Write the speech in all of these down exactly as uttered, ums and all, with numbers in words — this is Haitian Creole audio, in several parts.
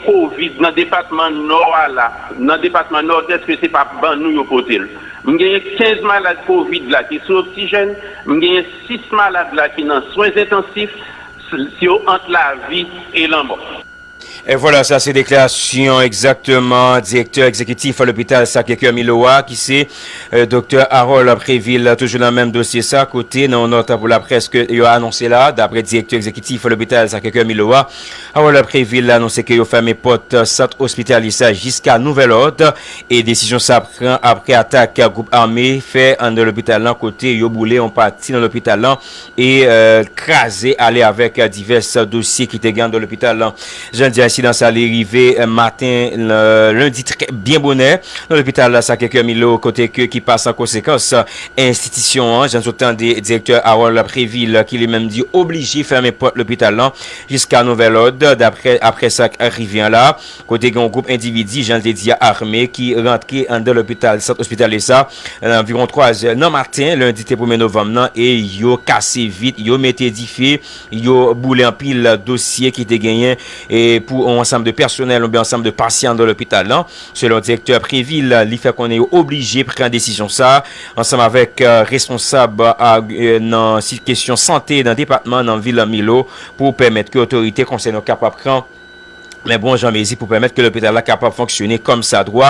kovid nan depatman Nò a la, nan depatman Nòdès, ke se pa ban nou yo pote l. M genyen kenz malad kovid la ki sou oksijèn, m genyen sis malad la ki nan swen entansif, s- yo ant lavi e lanmò. E vwala, sa se deklarasyon egzakteman direktè egzekitif lopital Sacré-Cœur Milo a, ki se eh, Doktè Harold Prévil. Toujou nan menm dosye sa, kote nan yon nòt pou laprès ke yo anonse la, daprè direktè egzekitif lopital Sacré-Cœur Milo a, Harold Prévil anonse ke yo fèmen pòt sant ospitalye sa jiska nouvèl òd, e desizyon sa pran apre atak gwoup ame fè anndan lopital lan, kote yo boule yon pati nan lopital lan e eh, kraze ale avèk divès dosye ki te gen anndan lopital lan. Jan di ensidan sa li rive eh, maten eh, lendi trè byen bonè nan lopital Sacré-Cœur Milo, kote ke ki pa san konsekans enstitisyon an. Jan sot tande direktè Harold Prévil, ki li menm di oblije fèmen pòt lopital lan jiska nouvèl òd, daprè apre sa k rive an la, kote gen yon gwoup endividi, jan l te di a, ame ki rantre anndan lopital, sant ospitalye sa, anviwon twa zè nan maten lendi te premye novanm nan, e yo kase vit, yo mete dife, yo boule anpil dosye ki te genyen e pou yon ansanm de pèsonèl oubyen ansanm de pasyan anndan lopital lan. Selon direktè Prévil, li fè konnen yo oblije pran desizyon sa ansanm avèk eh, responsab a- eh, nan si- kesyon sante nan depatman nan vil Milo pou pèmèt ke otorite konsène yo kapab pran men bon jan mezi pou pèmèt ke lopital la kapab fonksyone kòmsadwa,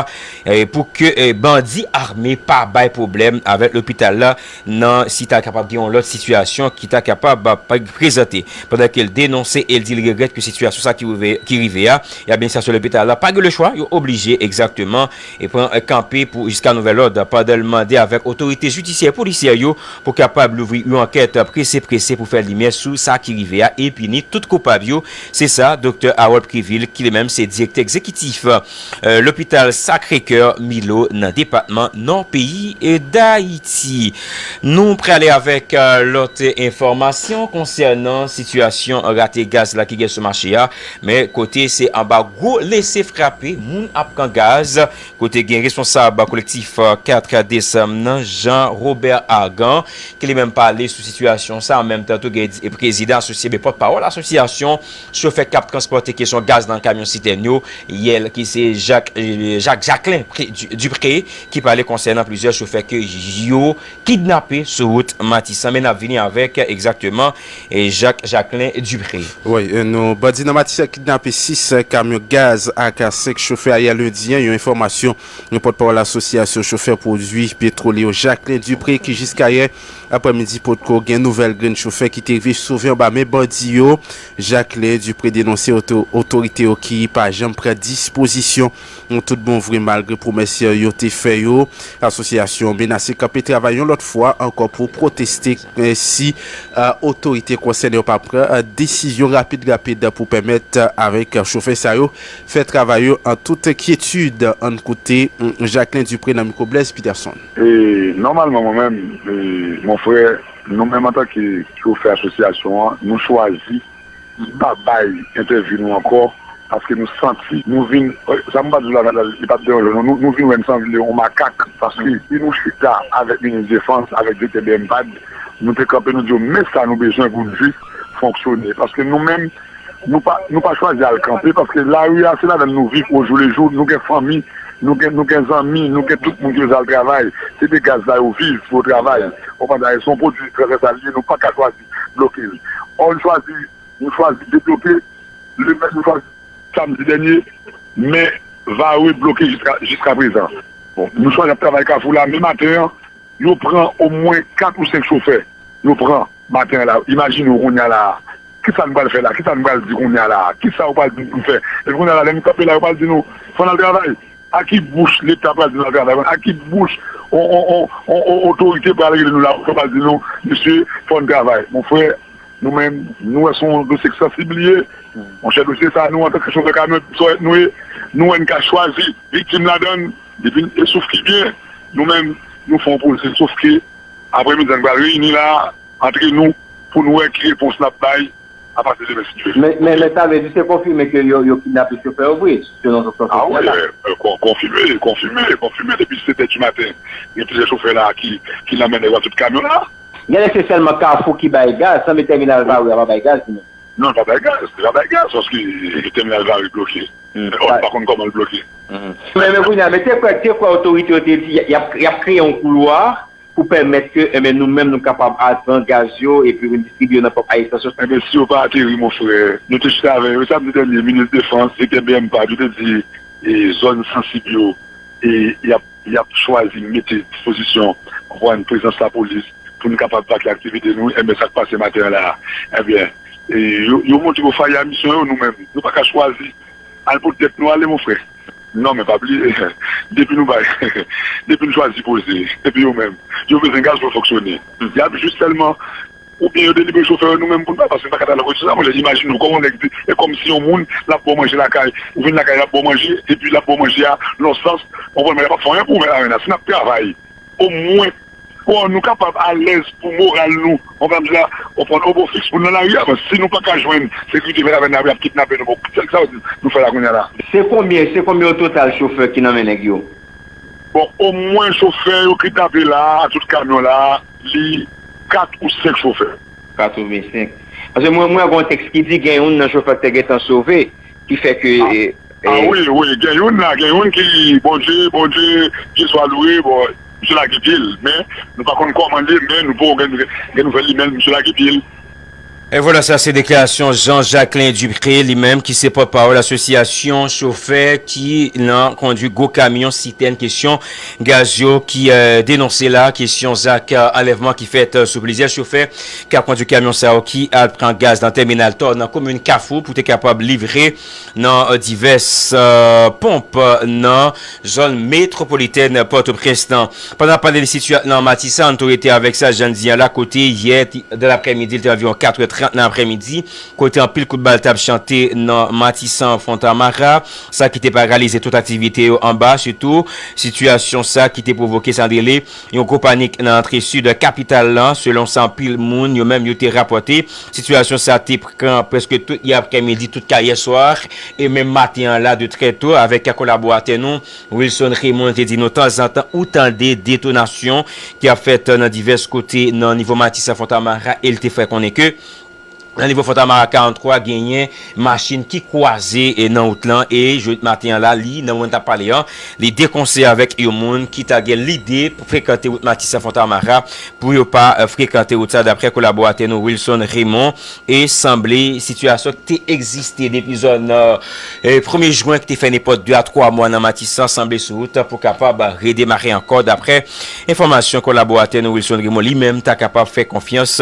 eh, pou ke eh, bandi ame pa bay pwoblèm avèk lopital la nan si ta kapab gen yon lòt sitiyasyon ki ta kapab eh, prezante. Pandan ke l denonse e l di l regrèt ke sitiyasyon sa ki rive, ki rive a, e administrasyon lopital la pa gen lechwa, yo oblije egzakteman e pran eh, kanpe pou jiska nouvèl òd, pandan l mande avèk otorite jidisyè polisyè yo pou kapab louvri yon ankèt prese prese pou fè limyè sou sa ki rive a e pini tout koupab yo. Se sa Doktè Harold Prévil, ki li menm se direktè egzekitif eh, lopital Sacré-Cœur Milo nan depatman Nò peyi eh, Dayiti. Nou prale avèk eh, lòt enfòmasyon konsènan sitiyasyon rate gaz la ki gen sou mache a, men kote se anba gwo lese frape moun ap pran gaz, kote gen responsab kolektif eh, kat desanm nan, Jean Robert Argan, ki li menm pale sou sitiyasyon sa. An menm tan tou, gen di- prezidan asosye, ben, pòtpawòl asosyasyon chofè k ap transpòte kesyon gaz nan kamyon sitèn yo, yè, ki se Jacques, eh, Jacques Jacquelin Pré- Du- Dupré, ki pale konsènan plizyè chofè ke yo kidnape sou wout Matisan. Men n ap vini avèk egzakteman eh, Jacques Jacquelin Dupré. Wi, eh, nou, bandi nan Matisan kidnape sis eh, kamyon gaz ak senk chofè ayè lendi an, yon enfòmasyon yon pòtpawòl asosyasyon chofè pwodui petwolye yo, Jacquelin Dupré, ki jiska yè aprèmidi potko gen nouvèl grenn chofè ki te rive sove anba men bandi yo. Jacquelin Dupré denonse oto- otorite yo ki pa janm pran dispozisyon. Tout bon vre, malgre pwomès yo te fè yo, asosyasyon menase kanpe travay yon lòt fwa ankò pou pwoteste eh, si eh, otorite konsène yo pa pran eh, desizyon rapid rapid pou pèmèt eh, avèk chofè sa yo fè travay yo an tout kyetid. Ann koute mm, Jacquelin Dupré nan mikwo Blaise Peterson. E nòmalman, mwen menm, e, mon frè, nou menm antanke chofè asosyasyon an, nou chwazi pa bay entèvyou nou ankò, paske nou santi nou vin, sa m pa di w la, li pa t deranje nou, nou, nou vin wè n sanble yon makak, paske si nou chita avèk minis defans, avèk direktè BMPAD, nou te kanpe, nou di yo men sa nou bezwen pou n jis fonksyone, paske nou menm, nou pa, nou pa chwazi al kanpe, paske lari a, se ladan l nou viv ojoulejou, nou gen fanmi, nou gen, nou gen zanmi, nou gen tout moun ki bezwen al travay, se de gaz la yo viv pou yo travay, konprann, se yon pwodui transvèsal li ye, nou pa ka chwazi bloke l. Ò, nou chwazi, nou chwazi debloke, le mèt nou chwazi samdi dènye, men Vare bloke jiska, jiska prezan. Bon, nou chwazi ap travay Kafou la, men maten an, yo pran omwen kat ou senk chofè. Yo pran maten an la. Imajine w kounye a la a. Kisa nou pral fè la? Kisa nou pral di kounye a la a? Kisa yo pral di nou pou n fè? Epi kounye a la, lè nou kanpe la, yo pral di nou, fò n al travay. A ki bouch Leta pral di nou al travay? A ki bouch on, on, on, on, on otorite pral rele nou la, yo pral di nou, mesye, fò n travay? Mon frè, nou menm, nou wè se yon dosye ki sansib li ye. Monchè, dosye sa a, nou, antanke chofè kamyon, sòrèt nou ye, nou wè n ka chwazi viktim ladan l, epi e souf ki byen, nou menm, nou fè yon pwosè, sof ke aprèmidi a, n pral reyini la a, antre nou, pou n wè ki repons n ap bay apati demen, si Dye vle. Men, men, men sa vle di, se konfime ke yo, yo kidnape chofè yo vre, selon sa w sot di a la? A wi, euh, kon- konfime, konfime, konfime, depi sèt è di maten, gen plizyè chofè la ki, ki nan men nèg yo ak tout kamyon la. Genlè se sèlman Kafou ki bay gaz, sanble tèminal Vare a pa bay gaz li menm. Non, l pa bay gaz, li pa bay gaz, paske tèminal Vare bloke. Ò, nou pa konn kòman l bloke. Men, men kounye a, men te kwè, te kwè otorite yo te di y ap, y ap kreye yon koulwa pou pèmèt ke, enben, nou menm, nou kapab al pran gaz yo epi vin distribiye nan pòp Ayisans yo. Enben, si yo pa ateri, mon frè, nou te chita avè yo, samdi dènye, minis defans, direktè B M P A, yo te di, e, zòn sansib yo, e, y ap, y ap chwazi mete dispozisyon, konprann, prezans lapolis, pou nou kapab vakye aktivite nou, enben, sa k pase maten an la, enben, e, yo, yo montre yo fayi a misyon yo, nou menm, nou pa ka chwazi al pou tèt nou ale, mon frè. Non, men pa bliye, depi nou bay, depi nou chwazi poze, epi yo menm, yo bezwen gaz pou fonksyone. Y ap jis sèlman, oubyen yo delibere chofè yo, nou menm pou n pa, paske nou pa ka ta nan kondisyon sa, monchè, imajine w, kòman nèg di, e kòmsi yon moun, l ap ba w manje lakay, ou vin lakay, l ap ba w manje, epi l ap ba w manje a, nan sans, w konprann, men l ap fè anyen pou ou, men la, si n ap travay, omwen, pou nou kapab alèz pou moral nou. Konprann sa? Konprann, obo fiks pou n nan lari a, men si nou pa ka jwenn sekirite, men avè n ap kidnape nou, bon, sa, sa nou fè la kounye a la? Se konbyen, se konbyen o total chofè ki nan men nèg yo? Bon, omwen chofè yo kidnape la, a tout kamyon la, li kat ou senk chofè. Katrevensenk. Paske mwen, mwen gen yon tèks ki di gen youn nan chofè ki te gentan sove, ki fè ke, e, A e, wi, wi, gen youn la, gen youn ki, Bondye, Bondye, ki swa lwe, bon, misye lage pye l, men nou pa konn kòman l ye, men nou poko gen, gen nouvèl li, men misye lage pye l. E vwala, sa se deklarasyon Jean Jacquelin Dupré, li menm ki se pòtpawòl asosyasyon chofè ki nan kondwi gwo kamyon sitèn. Kesyon gaz yo ki, e, denonse la, kesyon zak, e, anlèvman ki fèt, e, sou plizyè chofè k ap kondwi kamyon sa yo ki al pran gaz nan tèminal Tò nan komin Kafou pou te kapab livre nan, e, divès, e, ponp, e, nan zòn metwopolitèn Pòtoprens lan. Pandan n ap pale de sitiyasyon nan Matisan, an tou rete avèk sa, jan n di an la, kote yè, ti, de laprèmidi, li te anviwon katrè trant nan aprèmidi, kote anpil kout bal t ap chante nan Matisan, Fontamara, sa ki te paralize tout aktivite yo anba, sitou sitiyasyon sa ki te pwovoke, sa n rele, yon gwo panik nan antre sid kapital lan, selon sa anpil moun yo menm yo te rapòte. Sitiyasyon sa te pran prèske tout yè aprèmidi, tout ka yè swa, e menm maten an la de trè to, avèk kolaboratè nou, Wilson Raymond, te di nou tanzantan ou tande detonasyon ki ap fèt nan divès kote nan nivo Matisan, Fontamara, e l te fè konnen ke nan nivo Fontamara karant twa, genyen machin ki kwaze, e, nan wout lan, e jodi maten an la, li, nan moman n t ap pale an, li dekonseye avèk yon moun ki ta gen lide pou frekante wout Matisan, Fontamara, pou yo pa, e, frekante wout sa, daprè kolaboratè nou Wilson Raymond. E sanble sitiyasyon ki te egziste depi zòn, e, e, premye jen ki te fè nenpòt de a twa mwa nan Matisan sanble sou wout pou kapab redemare ankò, daprè enfòmasyon kolaboratè nou Wilson Raymond, li menm ta kapab fè konfyans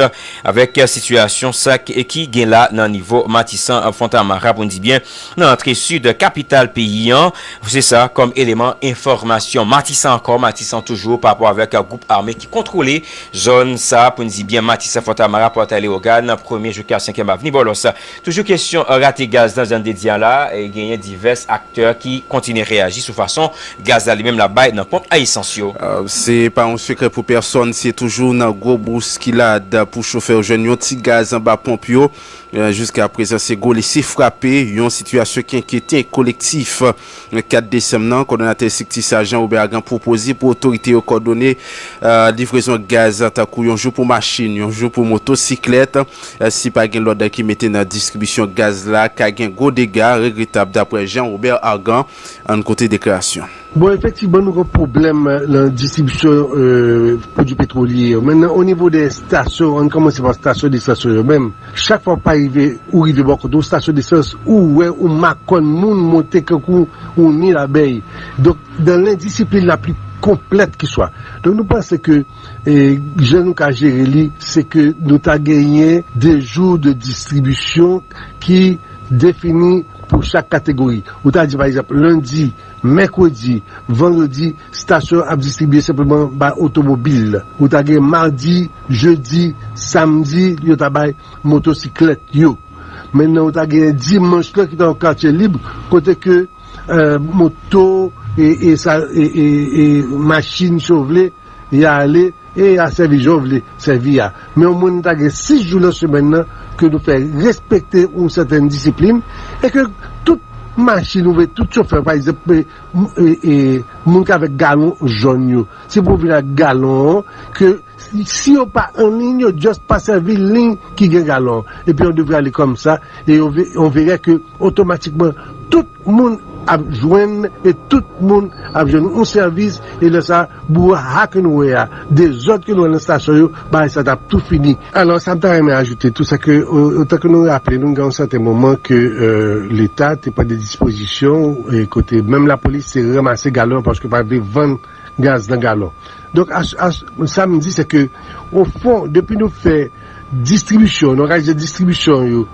avèk sitiyasyon sa k-, ki gen la nan nivo Matisan, Fontamara, pou n di byen, nan antre sid kapital peyi an. Se sa kòm eleman enfòmasyon. Matisan ankò, Matisan toujou, pa rapò avèk gwoup ame ki kontwole zòn sa, pou n di byen, Matisan, Fontamara, Pòtay Leyogàn, Premye jiska Senkyèm Avni, Bòlòs. Toujou kesyon, e, rate gaz nan zòn de di an la, e genyen divès aktè ki kontinye reyaji sou fason gaz la li menm l ap bay nan ponp a esans yo. E, se pa yon sekrè pou pèsonn, se toujou nan gwo bouskilad pou chofè yo jwenn yon ti gaz anba ponp yo. E, jiska prezan, se gwo lese frape, yon sitiyasyon ki enkyete kolektif. Kat desanm nan, kòdonatè estrikti sa, Jean Robert Argan, pwopoze pou otorite yo kòdone, e, livrezon gaz, tankou yon jou pou machin, yon jou pou motosiklèt. E, si pa gen lòd ki mete nan distribisyon gaz la, ka gen gwo dega regretab, daprè Jean Robert Argan. Ann koute deklarasyon. Bon, efektivman, nou gen pwoblèm, e, nan distribisyon, e, pwodui petwolye yo. Mentnan, o nivo de estasyon, ann kòmanse pa estasyon de esans yo menm. Chak fwa pa rive, ou rive bò kote yon stasyon desans, ou wè yon makòn moun monte kankou yon ni labèy. Donk, dans l'indiscipline la plus complète qui soit. Donk, nou panse ke, e, jan nou ka jere li, se ke nou ta genyen de jou de distribisyon ki defini pou chak kategori. Ou ta di, pa egzanp, lendi, mèkredi, vandredi, stasyon ap distribiye senpleman bay otomobil. Ou ta gen madi, jedi, samdi, yo ta bay motosiklèt yo. Mentnan, ou ta gen dimanch lan ki ta yon katye lib, kote ke, e, moto, e, e sa, e, e, e machin, si w vle, y ale, e y a sèvi jan w vle sèvi a. Men omwen, nou ta gen sis jou nan semèn nan, ke nou fè respekte yon sètèn disiplin, e ke tout machin, ou vle tout chofè, pa egzanp, e, m- e, e, moun k avèk galon jòn yo, se pou vin ak galon an, ke si yo pa an liy, yo just pa sèvi liy ki gen galon. Epi on devrait aller comme ça, e on ve- on verrait que otomatikman tout moun ap jwenn, e tout moun ap jwenn yon sèvis, e lè sa, brouhaha ke nou wè a, dezòd ke nou wè nan estasyon yo, bagay sa t ap tou fini. Alò, sa m ta renmen ajoute tou, se ke, o- otan ke nou raple, nou gen yon sèten moman ke, euh, Leta te pran de dispozisyon, e kote menm lapolis te ranmase galon, paske pa vle vann gaz nan galon. Donk, a- a- sa m di, se ke, o fon, depi nou fè distribisyon, nou ka di distribisyon yo,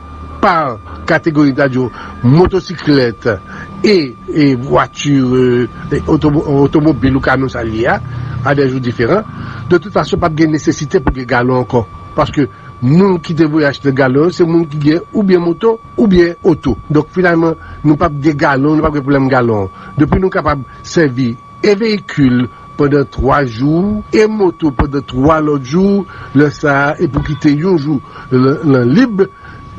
pa kategori, ta di w, motosiklèt e, e vwati, e otomo- otomobil ou kamyon sa l ye a, a de jou diferan, de tout fason, p ap gen nesesite pou gen galon ankò. Paske moun ki te voye achte galon yo, se moun ki gen oubyen moto, oubyen oto. Donk, finalman, nou p ap gen galon, nou p ap gen pwoblèm galon. Depi nou kapab sèvi e veyikil pandan twa jou, e moto pandan twa lòt jou, lè sa a, e pou kite yon jou lan, lan lib,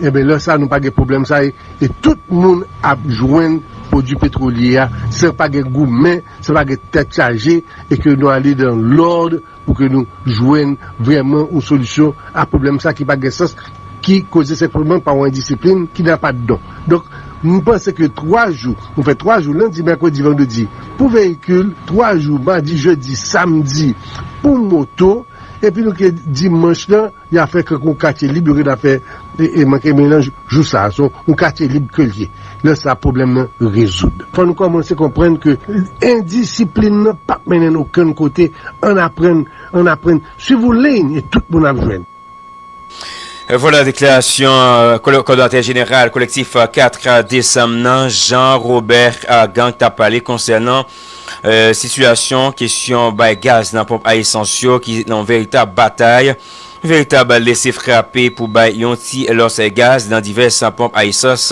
enben, lè sa a, nou pa gen pwoblèm sa a, e, e tout moun ap jwenn pwodui petwolye a, san pa gen goumen, san pa gen tèt chaje, e ke nou ale dan lòd pou ke nou jwenn vrèman yon solisyon a pwoblèm sa ki pa gen sans, ki koze senpleman pa yon endisiplin ki n'a pas de nom. Donk, m panse ke twa jou, nou fè twa jou, lendi, mèkredi, vandredi, pou veyikil, twa jou, madi, jedi, samdi, pou moto, epi nou ke dimanch lan, y a fè kèk yon katye lib, yo gentan fè, e, e manke melanj jou sa a, se yon katye lib ke l ye. Lè sa, pwoblèm nan rezoud. Fò nou kòmanse konprann ke endisiplin nan p ap mennen n okenn kote. Ann aprann, ann aprann. Suiv ou liy e tout moun ap jwenn. Vwala deklarasyon kòdonatè jeneral kolektif kat desanm nan, Jean Robert Argan, ki t ap pale konsènan sitiyasyon kesyon bay gaz nan ponp a esans yo, ki nan yon veritab batay, yon veritab lese frape pou bay yon ti lòs gaz nan divès ponp a esans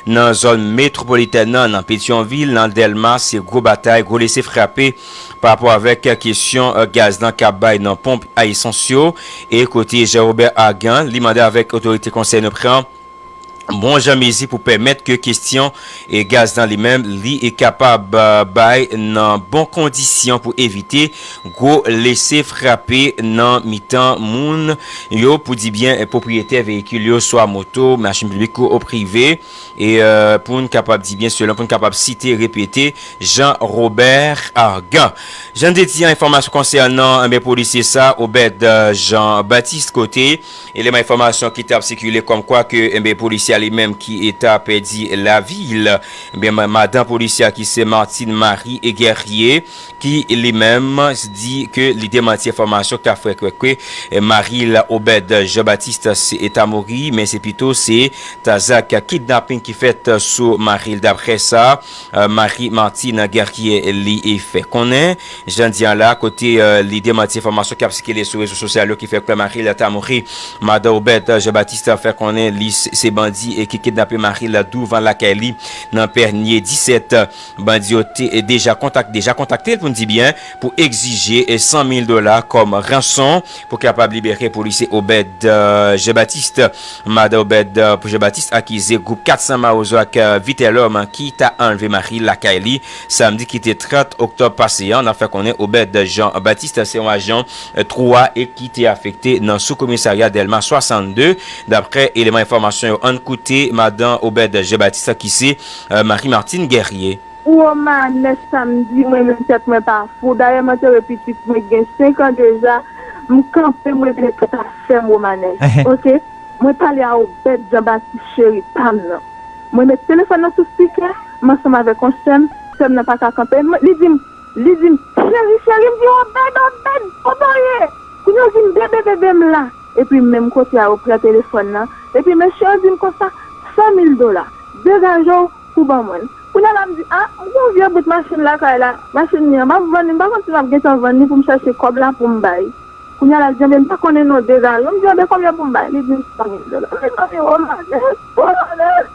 nan zòn metwopolitèn nan, nan Petyonvil, nan Dèlma, se gwo batay, gwo lese frape pa rapò avèk kesyon gaz nan k ap bay nan ponp a esans yo, e kote Jean Robert Argan, li mande avèk otorite konsène pran bon jan mezi pou pèmèt ke kesyon gaz nan li menm li kapab bay nan bon kondisyon pou evite gwo lese frape nan mitan moun yo, pou di byen pwopriyetè veyikil yo, swa moto, machin piblik ou prive. E pou n kapab di byen selon, pou n kapab site, repete, Jean Robert Argan. Jan n te di an, enfòmasyon konsènan enben polisye sa, Obed Jean Baptiste, kote eleman enfòmasyon ki t ap sikile kòmkwa ke enben polisye a li menm ki t ap pèdi lavi l, enben madan polisye a ki se Martine Marie Guerrier, ki li menm di ke li demanti enfòmasyon ki ta fè kwè ke mari l Obed Jean Baptiste se ta mouri, men se pito se ta zak kidnaping ki fèt sou mari l. Daprè sa Marie Martine Guerrier li fè konnen, jan di an la, kote li demanti enfòmasyon k ap sikile sou rezo sosyal yo ki fè kwè mari l ta mouri. Madan Obed Jean Baptiste fè konnen li se bandi ki kidnape mari l douvan lakay li nan Pènye disèt. Bandi yo te deja kontak deja kontakte l, pou n di byen, pou egzije san mil dola kòm ranson pou kapab libere polisye Obed Jean Baptiste. Madan Obed Jean Baptiste akize gwoup kat san Mawozo ak Vitelhomme ki ta anlve mari l lakay li samdi ki te trant oktòb pase an. N ap fè konnen Obed Jean Baptiste se yon ajan twa e ki te afekte nan sou komisarya Dèlma swasannde. Daprè eleman enfòmasyon yo, ann koute madan Obed Jean Baptiste ki se Marie Martine Guerrier. Ou Romanès samdi, mwen menm tèt mwen pa fou. Dayè m antere pitit mwen ki gen senk an deja. M kanpe, m rete nan tèt afè m Romanès. Oke? Mwen pale a Obed Jean Baptiste cheri pa m nan. Mwen met telefòn nan sou spikè, m ansanm avèk yon sè m, sè m nan pa ka kanpe. Li di m, li di m, cheri, cheri, m di Obed, Obed, kote w ye? Kounye a w di m bebe, bebe m la. Epi menm kote a yo pran telefòn nan. Epi mesye yo di m konsa, san mil dola. Degaje w pou ban mwen l. Kounye a la m di, a, m gen yon vye bout machin lakay la. Machin li an, m ap vann li, m pa konn si m ap gentan vann li pou m chèche kòb la pou m bay. Kounye a la l di, enben m pa konnen non, degaje w. M di, enben konbyen pou m bay? Li di m san mil dola. Mezanmi, Romanès, Romanès.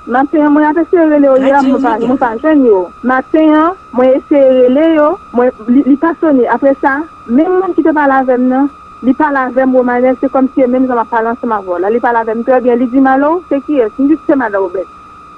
Maten an, mwen ap eseye rele yo yè a, mwen pa, mwen pa jwenn yo. Maten an, mwen eseye rele yo, mwen, li, li pa sone. Apre sa, menm moun ki te pale avè m nan, Li pale avè m, Romanès, se kòmsi e menm jan m ap pale ansanm avè w la. Li pale avè m trè byen. Li di m, "Alo, se kiyès?" M di, "Se madan Obèd."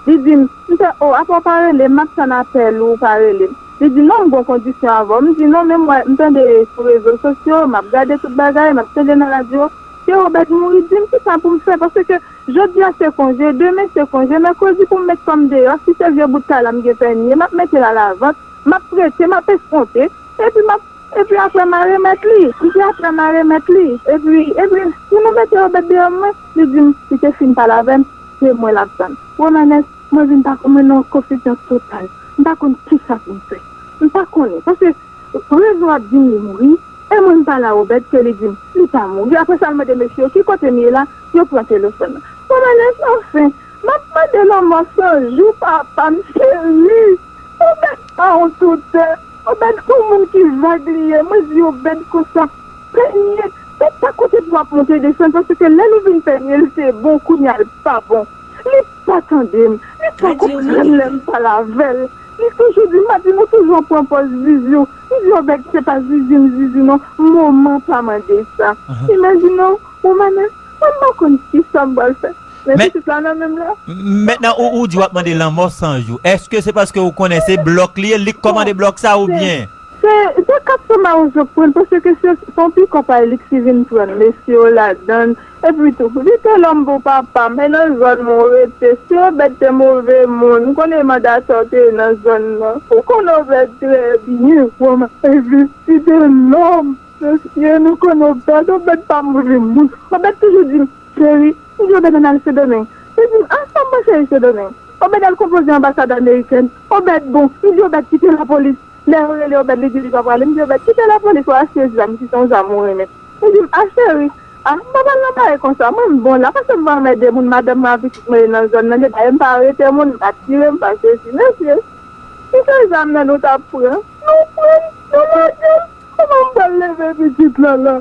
Li di m, "M fè, o, apa w pa rele m? M ap tann apèl ou, ou pa rele m." Li di, "Non, m gon kondisyon avè w." M di, "Non, men m wè, m tande sou rezo sosyo, m ap gade tout bagay, m ap tande nan radyo. Se Obèd mouri, di m kisa pou m fè, paske jodi a se konje, demen se konje, mèkredi pou m met kò m deyò, si se vye bout kay la m gen pènye, m ap mete l alavant, m ap prete, m ap eskonte, epi m ap, epi apre m a remèt li, epi apre m a remèt li, epi, epi, si nou mete Obèd deyò mwen, li di m, li te fin pale avè m, se mwen l ap tann. Romanès, mwen vin pa, mwen nan konfizyon total, m pa konn kisa pou m fè, m pa konnen, paske Rezo ap di m li mouri, e mwen m pale a Obèd ke li di m li pa mouri. Apre sa, l mande mesye yo ki kote m ye la, yo pran telefòn nan. Romanès, anfen, m ap mande lanmò san jou, papa m cheri. Obèd pa yon toutè. Obèd se yon moun ki vag li ye. Mwen di Obèd konsa, pènye, se pa kote pou w ap monte desann, paske lè nou vin pènye, l te bon, kounye a l pa bon. Li pa tande m, li pa konprann lè m pale avè l. Li toujou di m, "Madi, nou toujou ap pran pòz zizi w." M di, "Obèd, se pa zizi m zizi non, moman pa mande sa." Imajine w, Romanès, mwen m pa konn kisa m pral fè. Men pitit la nan men m la. Mentnan, ou, ou di w ap mande lanmò san jou. Èske se paske ou konnen se blòk li ye, li k kòmande blòk sa oubyen? Se, se kat san mawozo k pran l, paske se, se yon pikòp a li k si vin pran l, mesye yo ladan l. Epi tou, li te lòm pou papa m, e nan zòn mwen w rete, si Obèd te move moun, m konnen mandatè w te nan zòn nan, ou konnen Obèd trè byen, kòman, epi li te lòm, mesye, nou konnen Obèd, Obèd pa move moun. Obèd toujou di m, "Cheri," m di, "Obèd, ann al Sendomeng." Li di m, "A, sa m pral chèche Sendomeng?" Obèd al konpoze anbasad amerikèn. Obèd bon. M di Obèd kite lapolis. Lè yo rele Obèd, li di li pa prale. M di Obèd, "Kite lapolis, w a achte zam, si se yon zam ou renmen." Li di m, "A cheri, a, m pa pral nan bagay konsa. Mwen, m bon la, pase m pa anmède moun, madanm mwen ak pitit mwen ye nan zòn nan, gen bagay m pa arete moun, m pa tire, m pa sesi, mesye. Si se zam nan nou t ap pran, nou pran l, nou lage l. Kòman m pral leve pitit la la?"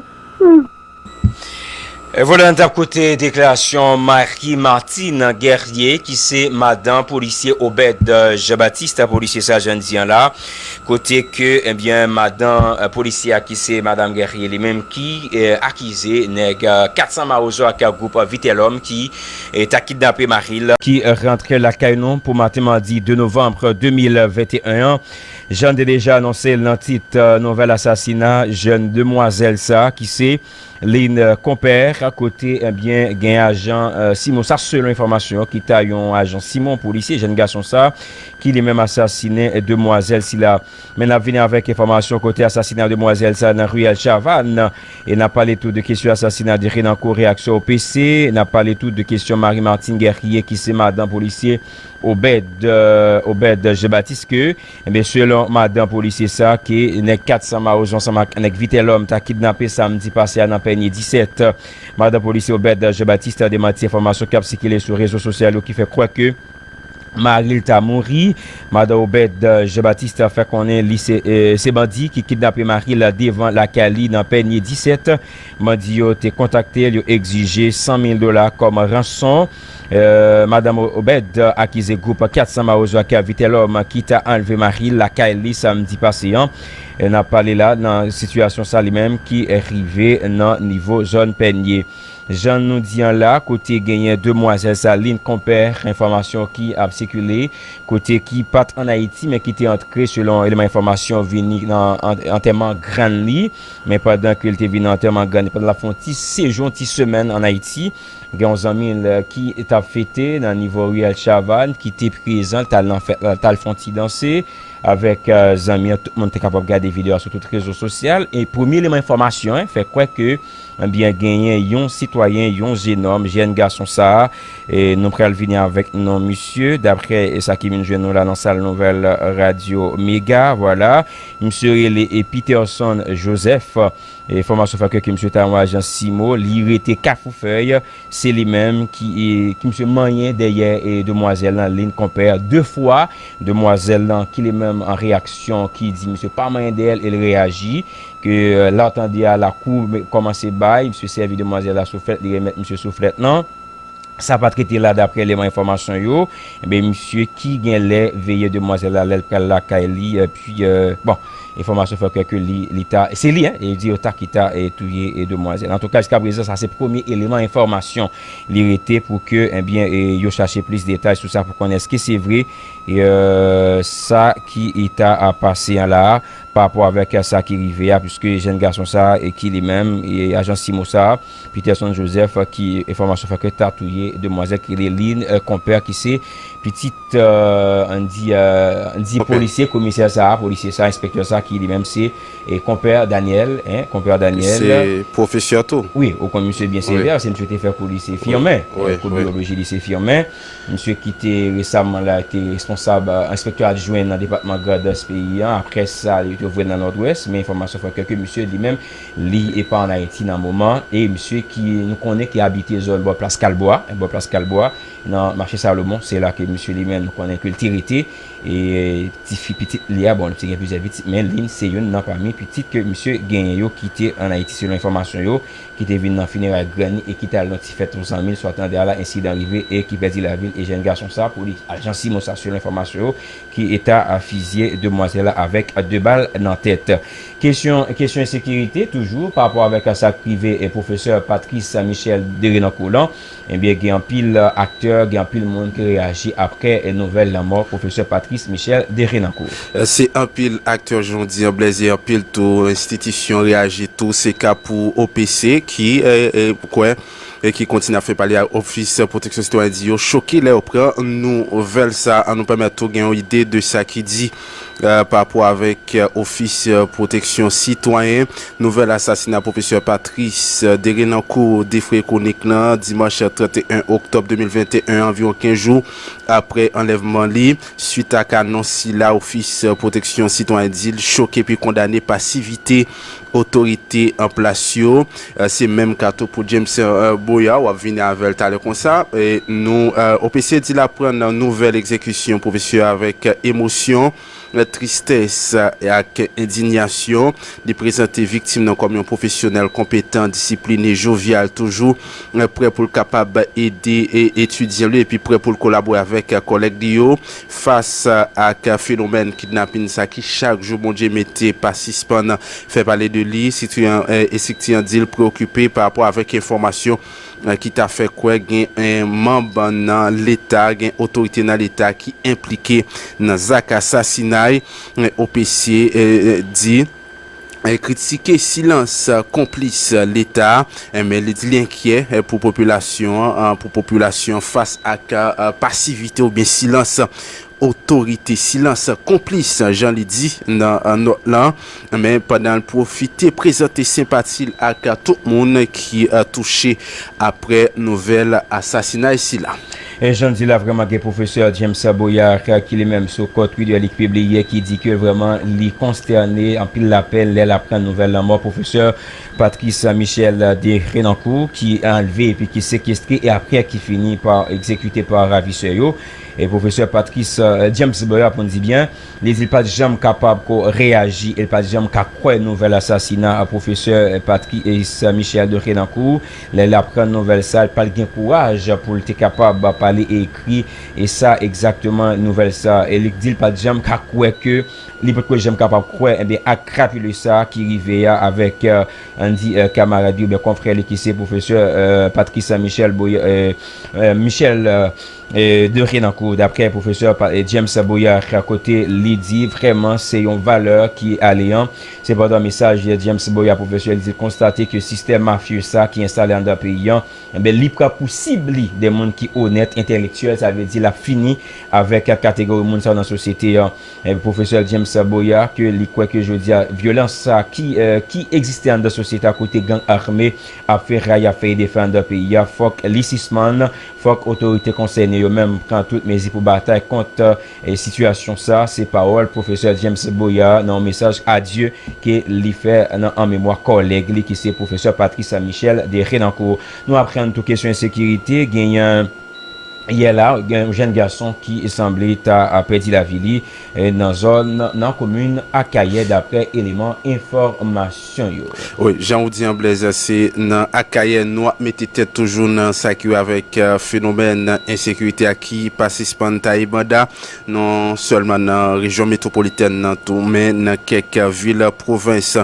E vwala, n t ap koute deklarasyon Marie Martine Guerrier, ki se madan polisye Obed Jean Baptiste, polisye sa jan n di an la, kote ke, ebyen, madan, eh, polisye a, ki se madan Guerrier li menm, ki, eh, akize nèg, eh, kat san Mawozo ak gwoup Vitelòm ki, eh, ta kidnape mari l, ki rantre lakay nou pou maten madi de novanm de mil venteyen an. Jan n te deja anonse l nan tit, eh, nouvèl asasina jèn demwazèl sa, ki se Lynn, eh, Compère, kote, ebyen, gen ajan, eh, Simon. Sa selon enfòmasyon ki ta yon ajan Simon, polisye, jèn gason sa, ki li menm asasinen demwazèl sila. Men n ap vini avèk enfòmasyon kote asasina demwazèl sa nan riyèl Chavannes. E n ap pale tou de kesyon asasina de Renancourt, reyaksyon O P C. N ap pale tou de kesyon Marie Martine Guerrier, ki se madan polisye Obed, eh, Obed Jean Baptiste, ke, ebyen, selon madan polisye sa, ke nèg kat san Mawozo ansanm ak nèg Vitelòm ta kidnape samdi pase a nan Pènye disèt. Madan polisye Obed Jean Baptiste demanti enfòmasyon k ap sikile sou rezo sosyal yo ki fè kwè ke mari l ta mouri. Madan Obed Jean Baptiste fè konnen li se, eh, se bandi ki kidnape mari l devan lakay li nan Pènye disèt. Bandi yo te kontakte l, yo egzije san mil dola kòm ranson. Eh, madanm Obed akize gwoup kat san Mawozo ak Vitelòm ki ta anlve mari l lakay li samdi pase an. Eh, n ap pale la nan sitiyasyon sa li menm ki rive nan nivo zòn Pènye. Jan nou di an la, kote genyen demwazèl sa, Lynn Compère, enfòmasyon ki ap sikile, kote ki pa t ann Ayiti, men ki te antre, selon eleman enfòmasyon, vini nan an-, antèman grann li. Men pandan ke l te vin nan antèman grann li, pandan l ap fè yon ti sejou, yon ti semèn ann Ayiti, gen yon zanmi l ki t ap fete nan nivo riyèl Chavannes, ki te prezan, l t al nan fèt la, l t al fè yon ti danse avèk, eh, zanmi an. Tout moun te kapab gade videyo a sou tout rezo sosyal. E premye eleman enfòmasyon, en, fè kwè ke, ebyen, genyen yon sitwayen, yon jenòm, jèn gason sa a, e nou pral vini avèk non misye, daprè, e, sa ki vin jwenn nou la nan sal nouvèl Radyo Mega, vwala. Misye rele, e, Peterson Joseph. E, enfòmasyon fè kwè ke misye ta yon ajan Simon, li rete Kafou Fèy, se li menm ki, e, ki misye manyen dèyè, e, demwazèl lan, Lynn Compère, de fwa, demwazèl lan, ki li menm an reyaksyon, ki di misye pa manyen dèyè l, e l reyaji, ke, eh, lè w tande a, lakou kòmanse bay, misye sèvi demwazèl la souflèt, li remèt misye souflèt lan. Sa pa t rete la, daprè eleman enfòmasyon yo, enben, misye ki gen lè veye demwazèl la lè l pral lakay li, epi, euh, bon, enfòmasyon fè kwè ke li, li ta, se li, hein, e di yo ta ki ta, e, touye, e, demwazèl. Antouka, jiska prezan, sa se premye eleman enfòmasyon li rete pou ke, ebyen, e, yo chache plis detay sou sa pou konnen èske se vre, e, euh, sa ki ta, a, pase an la a, pa rapò avèk sa ki rive a, piske jèn gason sa a, e ki li menm, e ajan simo sa a, Peterson Joseph, ki enfòmasyon fè ke ta touye demwazèl ki rele Lynn, euh, Compère, ki se pitit, euh, ann di, euh, ann di polisye, komisè sa a, polisye sa a, enspektè sa a, ki li menm se, e, konpè Daniel, hein, konpè Daniel. Se pwofesè tou. Wi, ou konn misye byen sevè, se misye te fè kou lise Firmin, euh, kou biyoloji lise Firmin. Misye ki te resaman la te responsab, euh, enspektè adjwen nan depatman Grandans peyi an. Apre sa, yo te voye l nan Nòdwès, men enfòmasyon fè kwè ke misye li menm, li e pa ann Ayiti nan moman, e misye ki nou konnen ki abite zòn bò Plas Kalbwa, bò Plas Kalbwa, nan mache Salomon, se la ke misye li menm nou konnen ke l te rete, e tifi pitit li a, bon, li te gen plizyè pitit, men Lynn se youn nan pami pitit ke misye genyen yo ki te ann Ayiti, selon enfòmasyon yo, ki te vin nan fineray grann li e ki t al nan ti fèt yon zanmi l, swa tande a la ensidan rive e ki pèdi lavi l. E jèn gason sa, pou li, ajan simo sa, selon enfòmasyon yo, ki ta, a, fizye demwazèl la avèk de bal nan tèt. Kesyon, kesyon ensekirite, toujou, pa rapò avèk sa k rive, e, pwofesè Patrice Michel Derenoncourt lan, ebyen, gen anpil, e, aktè, gen anpil moun ki reyaji apre, e, nouvèl lanmò pwofesè Patrice Michel Derenoncourt. E, se anpil aktè, jan w di an, Blaise, e anpil tou enstitisyon reyaji tou. Se ka pou O P C ki, e, e, kwè, e ki kontinye ap fè pale a Ofis Pwoteksyon Sitwayen di yo choke lè yo pran nouvèl sa a. An nou pèmèt ou gen yon ide de sa ki di, e, pa rapò avèk, e, Ofis, e, Pwoteksyon Sitwayen. Nouvèl asasina pwofesè Patrice, e, Derenoncourt defraye kwonik lan dimanch trant et un oktòb de mil venteyen, anviwon kenz jou apre anlèvman li. Swit ak anons sila, Ofis, e, Pwoteksyon Sitwayen di l choke epi kondane pasivite otorite an plas yo. E, se menm ka tou pou James, e, Boyard, w ap vini avè l talè konsa. E nou, e, O P C di l aprann nouvèl egzekisyon pwofesè avèk, e, emosyon, e, tristès, e, ak endiyasyon. Li prezante viktim nan kòm yon pwofesyonèl konpetan, disipline, jovyal, toujou, e, prè pou l kapab ede, e, etidyan li epi prè pou l kolabore avèk, e, kòlèg li yo fas, e, ak fenomèn kidnapin sa ki chak jou Bondye mete pa sispann fè pale de li, estrikti an, e, estrikti an di l preokipe pa rapò avèk enfòmasyon, e, ki ta fè kwè gen, e, manm nan Leta, gen otorite nan Leta ki enplike nan zak asasinay, e, O P C, e, e, di, e, kritike silans, e, konplis, e, Leta, e, men li di li enkyè, e, pou popilasyon an, e, pou popilasyon an fas ak, e, pasivite oubyen silans otorite, silans konplis, jan li di nan, e, nòt lan, men pandan l pwofite prezante senpati l ak tout moun ki, e, touche apre nouvèl asasinay sila. E jan di la, vrèman gen pwofesè James Boyard ki li menm sou kont Twitter li ki pibliye, ki di ke vrèman li konstène, anpil lapèn lè l aprann nouvèl lanmò pwofesè Patrice Michel Derenoncourt ki anlve epi ki sekestre e apre ki fini pa egzekite pa ravisè yo. E pwofesè Patrice, e, James Boyard, pou n di byen, li di l pa t janm kapab ko reyaji e l pa t janm ka kwè nouvèl asasina, e, pwofesè, e, Patrice Michel Derenoncourt. Lè l aprann nouvèl sa, l pa t gen kouraj pou l te kapab pale e ekri, e sa egzakteman nouvèl sa. E li di l pa t janm ka kwè ke, li potko janm kapab kwè, ebyen, ak krapile sa ki rive a avèk, e, ann di, e, kamarad li oubyen konfrè li ki se pwofesè, e, Patrice Michel Boy-, e, e, Michel, e, e, Derenoncourt, daprè pwofesè pa-, e, James Boyard, kote li di vrèman se yon valè ki ale an. Sepandan, mesaj James Boyard, pwofesè, li di l konstate ke sistèm mafye sa ki enstale anndan peyi an, enben, li pran pou sib li de moun ki onèt, entèlektyèl, sa vle di l ap fini avèk kategori moun sa yo nan sosyete an. E, pwofesè James Boyard, ke li kwè ke jodi a, vyolans sa ki, e, ki egziste anndan sosyete a kote gang ame ap fè ray, ap fè defè anndan peyi a, fòk li sispann, fòk otorite konsène yo menm pran tout mezi pou batay kont, e, sitiyasyon sa. Se pawòl pwofesè James Boyard nan yon mesaj adye ke li fè nan, an memwa kòlèg li ki se pwofesè Patrice Michel Derenoncourt. Nou aprann tou kesyon ensekirite, genyen yè la, gen yon jèn gason ki sanble ta pèdi lavi li, eh, nan zòn, nan komin Akayè, daprè eleman enfòmasyon yo. Wi, jan ou di an, Blaise, se nan Akayè nou ap mete tèt toujou nan sa ki wè avèk, eh, fenomèn ensekirite a ki pa sispann taye banda, non sèlman nan rejyon metwopolitèn nan tou, men nan kèk vil pwovens.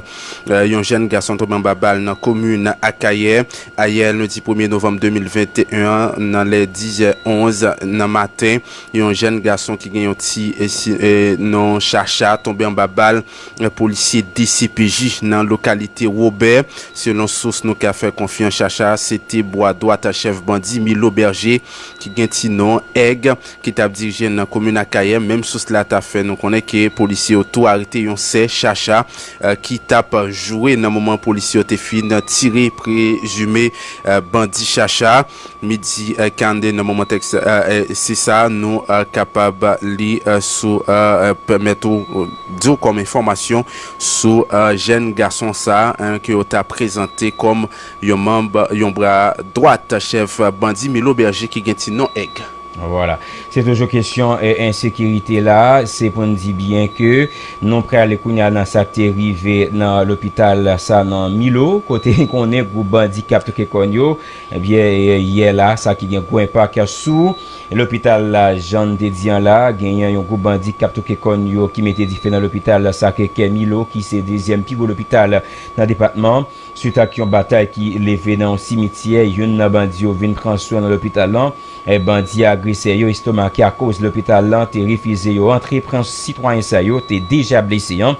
Eh, yon jèn gason tonbe anba bal nan komin Akayè. Ayè, lendi premye novanm de mil venteyen an, nan lè dizè onz nan maten, yon jèn gason ki gen yon ti, e, si, e, non Chacha tonbe anba bal, e, polisye D C P J nan lokalite Wobè. Selon sous nou ka fè konfyans, Chacha se te bwa dwat chèf bandi Milo Berger, ki gen ti non Èg, ki t ap dirije nan komin Akayè. Menm sous la ta fè nou konnen ke polisye yo tou arete yon sè Chacha, eh, ki t ap jwe nan moman polisye yo te fin tire prezime, eh, bandi Chacha. Midi, eh, karannde nan moman tèks, eh, eh, se sa nou, eh, kapab li, eh, sou, eh, eh, pèmèt ou, eh, di w kòm enfòmasyon sou, eh, jèn gason sa, eh, ke yo ta prezante kòm yon manm, yon bra dwat chèf bandi Milo Berger ki gen ti non Èg. Vwala. Se toujou kesyon, eh, ensekirite la. Se pou n di byen ke nou prale kounye a nan sa k te rive nan lopital sa nan Milo, kote n konnen gwoup bandi k ap touke kòn yo. Ebyen, eh, yè la, sa ki gen gwo enpak sou lopital la, jan n te di an la, genyen yon gwoup bandi k ap touke kòn yo ki mete dife nan lopital sa ke kè Milo, ki se dezyèm pi gwo lopital nan depatman. Swit ak yon batay ki leve nan yon simityè, youn nan bandi yo vin pran swen nan lopital lan. E bandi agresè yo estomake akoz lopital lan te refize yo antre pran sitwayen sa yo te deja blese an.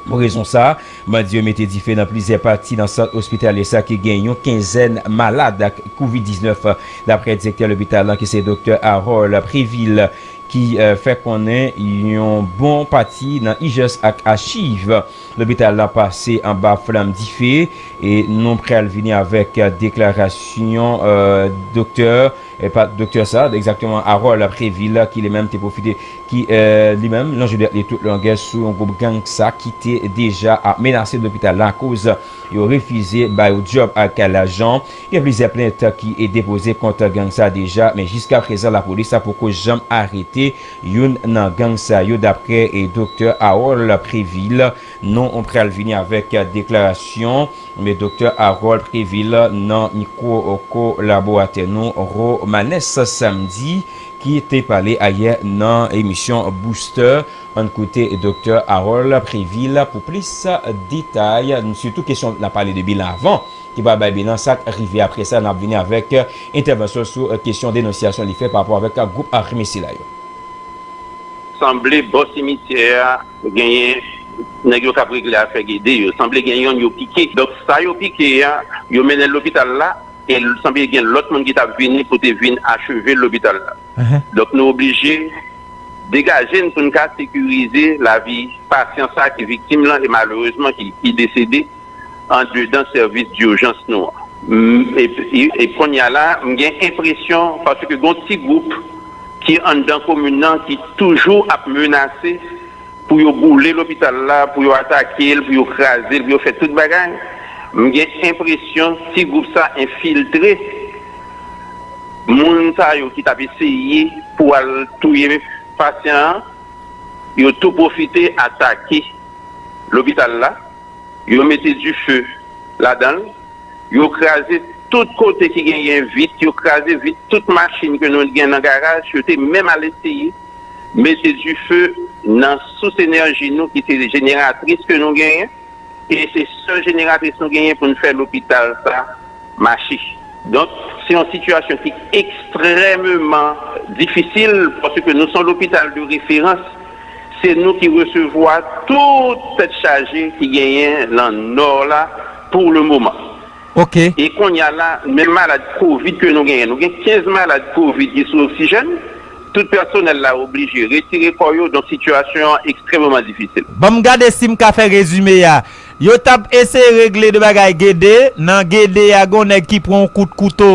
Pou rezon sa, bandi yo mete dife nan plizyè pati nan sant ospitalye sa ki gen yon kenzèn malad ak kovid diznèf, daprè direktè lopital lan ki se doktè Harold Prévil, ki, eh, fè konnen yon bon pati nan ijans ak achiv lopital la pase anba flanm dife, e nou pral vini avèk, eh, deklarasyon, eh, doktè, eh, pa doktè sa, egzakteman Harold Prévil, ki li menm te pwofite, ki, eh, li menm lonje dwèt li tout longè sou yon gwoup gang sa ki te deja ap menase lopital la akoz yo refize ba yo djòb ak lajan. Gen plizyè plent ki depoze kont gang sa deja, men jiskaprezan lapolis la poko janm arete youn nan gang sa yo, daprè, e, doktè Harold Prévil. Nou pral vini avèk deklarasyon, men doktè Harold Prévil nan mikwo kolaboratè nou Romanes Samedi, ki te pale ayè nan emisyon Booster. Ann koute doktè Harold Prévil pou plis detay, sitou kesyon n ap pale de bilan avan, ki pral bay bilan sa k rive apre sa. N ap vini avèk entèvansyon sou kesyon denonsyasyon li fè pa rapò avèk gwoup ame sila yo. Sanble bò simityè a genyen nèg yo k ap regle afè Gede yo. Sanble gen yonn yo pike. Donk, sa yo pike a, yo mennen l lopital la, e sanble gen lòt moun ki t ap vini pou te vin acheve l lopital la. Donk, nou oblije degaje n pou n ka sekirize lavi pasyan sa ki viktim lan e malerezman ki, ki desede andedan sèvis dijans nou an. M, e, e, e kounye a la, m gen enpresyon, paske gon ti gwoup ki anndan komin nan ki toujou ap menase pou yo boule lopital la, pou yo atake l, pou yo kraze l, pou yo fè tout bagay, m gen enpresyon ti gwoup sa enfiltre moun sa yo ki t ap eseye pou al touye pasyan an, yo tou pwofite atake lopital la, yo mete dife ladan l, yo kraze tout kote ki genyen vit, yo kraze vit tout machin ke nou gen nan garaj, yo te menm al eseye mete dife nan sous enèji nou ki se jeneratris ke nou genyen, e se sèl jeneratris nou genyen pou n fè lopital sa mache. Donk, se yon sitiyasyon ki ekstrèmeman difisil, paske nou se yon lopital de referans, se nou ki resevwa tout tèt chaje ki genyen nan Nò la pou le moman. Ok. E kounye a la, menm malad kovid ke nou genyen, nou gen kenz malad kovid ki sou oksijèn, tout pèsonèl la oblije retire kò yo, donk sitiyasyon an ekstrèmeman difisil. Ban m gade si m ka fè rezime a. Yo t ap eseye regle de bagay Gede. Nan Gede a, gen yon nèg ki pran yon kout kouto,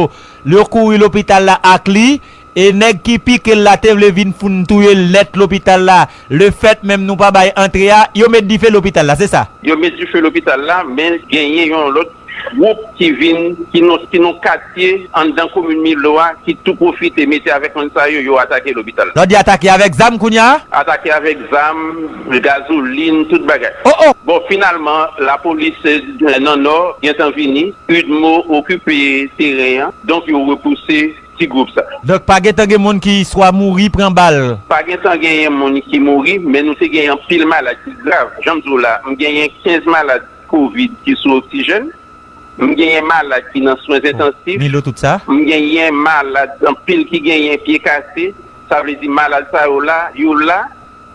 yo kouri lopital la ak li. E nèg ki pike l la te vle vin foun touye l nèt lopital la. Lefèt menm nou pa bay antre a, yo met dife lopital la, se sa? Yo met dife lopital la, men genyen yon lòt gwoup ki vin, ki nan, ki nan katye anndan komin Milo a, ki tou pwofite mete avèk moun sa yo, yo atake lopital. Lòd yo atake avèk zam kounye a? Atake avèk zam, gazolin, tout bagay. Oh, oh! Bon, finalman, lapolis, eh, nan Nò gentan vini, UDMO okipe teren an, donk yo repouse ti gwoup sa. Donk, pa gentan gen moun ki swa mouri, pran bal? Pa gentan genyen moun ki mouri, men nou te genyen anpil malad ki grav. Jan m di w la, m genyen kenz malad kovid ki sou oksijèn. M genyen malad ki nan swen entansif. Milo, tout sa? M genyen malad anpil ki genyen pye kase. Sa vle di malad sa yo la, yo la,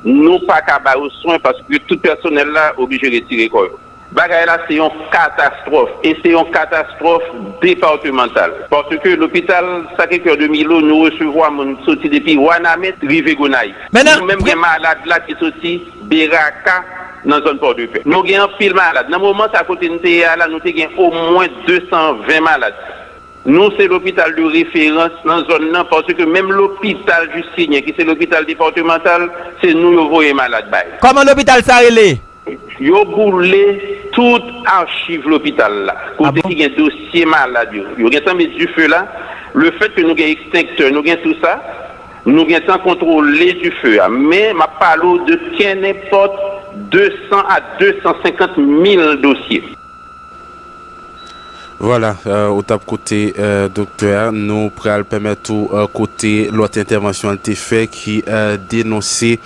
nou pa ka ba yo swen paske tout pèsonèl la oblije retire kò yo. Bagay la se yon katastwòf, e se yon katastwòf depatmantal. Paske lopital Sacré-Cœur de Milo, nou resevwa moun soti depi Wanament rive Gonayiv. Men nan Nou menm gen malad la ki soti Beraka nan zòn Pòdepè. Nou gen anpil malad. Nan moman sa kote n te ye a la, nou te gen omwen de san ven malad. Nou se lopital de referans nan zòn nan, paske menm lopital Justinien, ki se lopital depatmantal, se nou yo voye malad bay. Kòman lopital sa rele? Yo boule tout achiv lopital la, kote ki gen dosye malad yo. Yo gentan met dife la. Lefètke nou gen ekstenktè, nou gen tou sa, nou gentan kontwole dife a. Men, m ap pale w de kenenpòt de san a de san senkant mil dosye. Vwala, euh, ou t ap koute, euh, doktè a. Nou pral pèmèt ou, euh, koute lòt entèvansyon l te fè ki, euh, denonse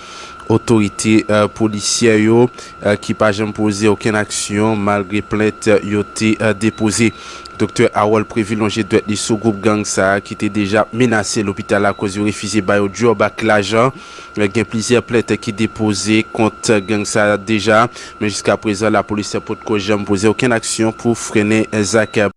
otorite, euh, polisyè yo, euh, ki pa janm poze okenn aksyon malgre plent yo te, euh, depoze. Doktè Harold Prévy lonje dwèt li sou gwoup gang sa a ki te deja menase lopital la akoz yo refize ba yo djòb ak lajan. Gen plizyè plent ki depoze kont gang sa a deja, men jiskaprezan, lapolis potko janm poze okenn aksyon pou frennen zak